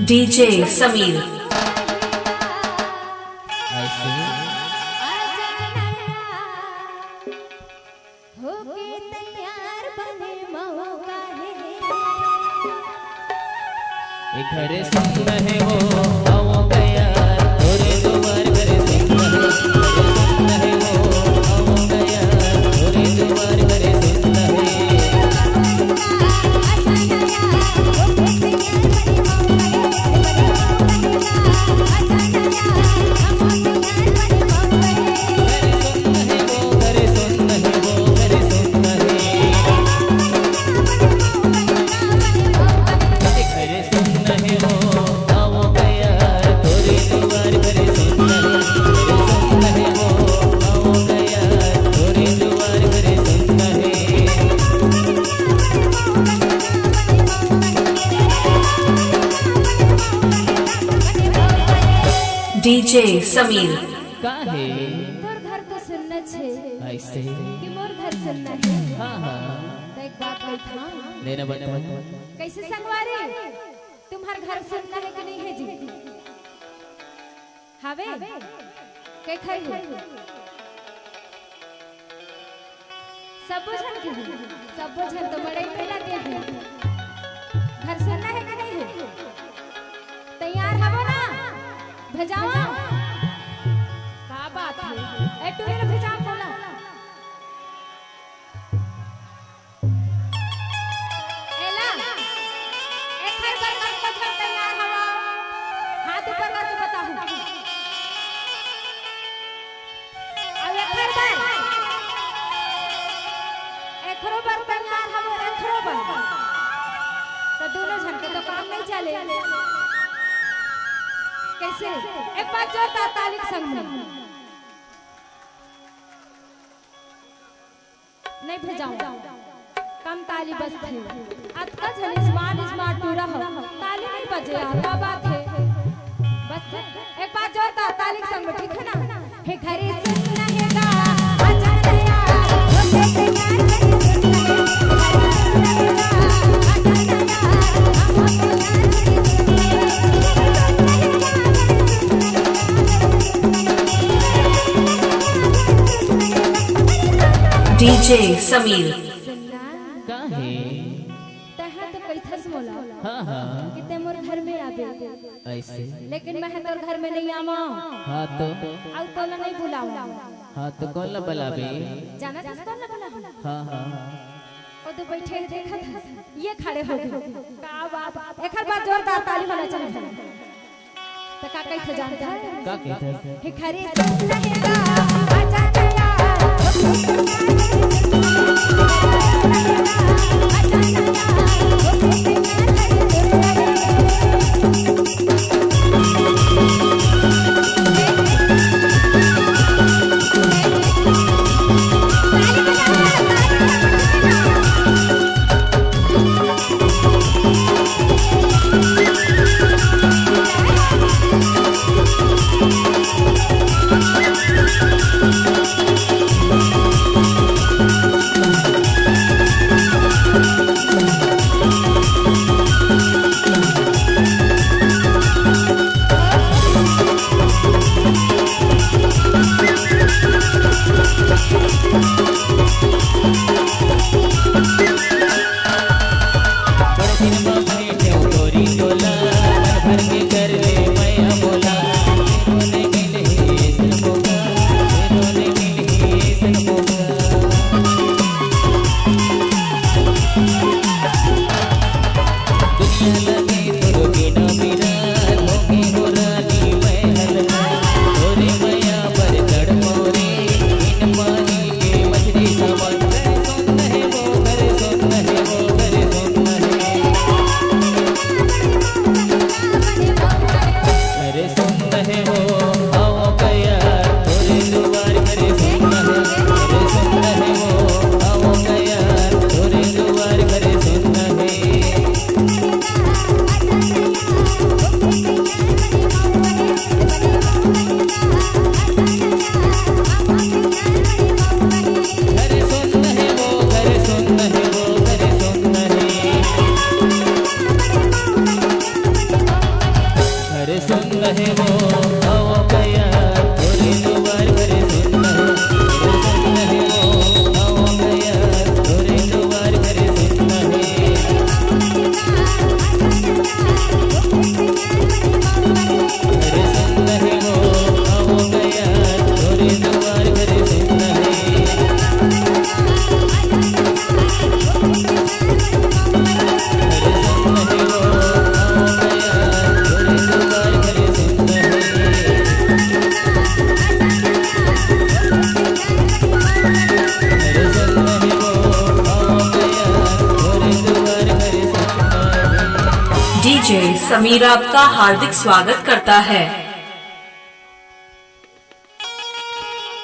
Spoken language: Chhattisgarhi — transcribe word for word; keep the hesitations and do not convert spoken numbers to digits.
डीजे समीर। ऐसे होके तैयार बने मऊ काहे। ए घरे सुन हे वो, आओ गया, तोरे दुआर घरे सुन हे, घरे सुन हे वो, आओ गया, तोरे दुआर घरे सुन हे। डीजे समीर। का हे? तोर घर तो सुन्ना छे ऐसे कि मोर घर सुन्ना हे। हाँ हाँ। तो एक बात कही था, लेना बता। कैसे संगवारी, तुम्हार घर सुन्ना हे कि नहीं हे जी? हवे? के खई हे? सब झन के हे, सब झन तो मड़ई में लगे हे। घर सुन्ना हे कि नहीं हे? तैयार हवो ना? भेजाओ। का बात हे? ए टुरी ल भेजाओ बोला। एला, एखर बर कतको झन तैयार हवव? हाथ ऊपर करके बताहू। अउ एखर बर, एखरो बर तैयार हवव, एखरो बर। तो दोनों झन के तो काम नहीं चले। कैसे? एक बार जोरदार ताली के संग में। नहीं भेजाऊं, कम ताली बजथे। अतका झन स्मार्ट स्मार्ट टूरा हो, ताली नहीं बजे यार, का बात हे? बस एक बार जोरदार ताली के संग में, ठीक है ना? हे घरे सुन हे गा, आजा रे यार, होके तैयार घरे सुन हे, घरे सुन हे गा, आजा रे यार, हम होके तैयार घरे सुन हे। डीजे समीर। सुनना, का हे? तैं तो कहिथस मोला हाँ हाँ। कि तैं मोर घर में आबे, ऐसे लेकिन मैं तोर घर में नहीं आवा। हाँ तो अउ तोला नहीं बुलावा। हाँ तो कौन ला बुलाबे? जानथस कौन ला बुलावा? हाँ हाँ। ओ तो बैठे हे, देखत हस, ये खड़े हो गए। का बात? एखर बर जोरदार ताली होना चाहिए। तो का कहिथे जानथस? का कहिथे? हे घरे सुन हे गा, आजा रे यार। समीर आपका हार्दिक स्वागत करता है।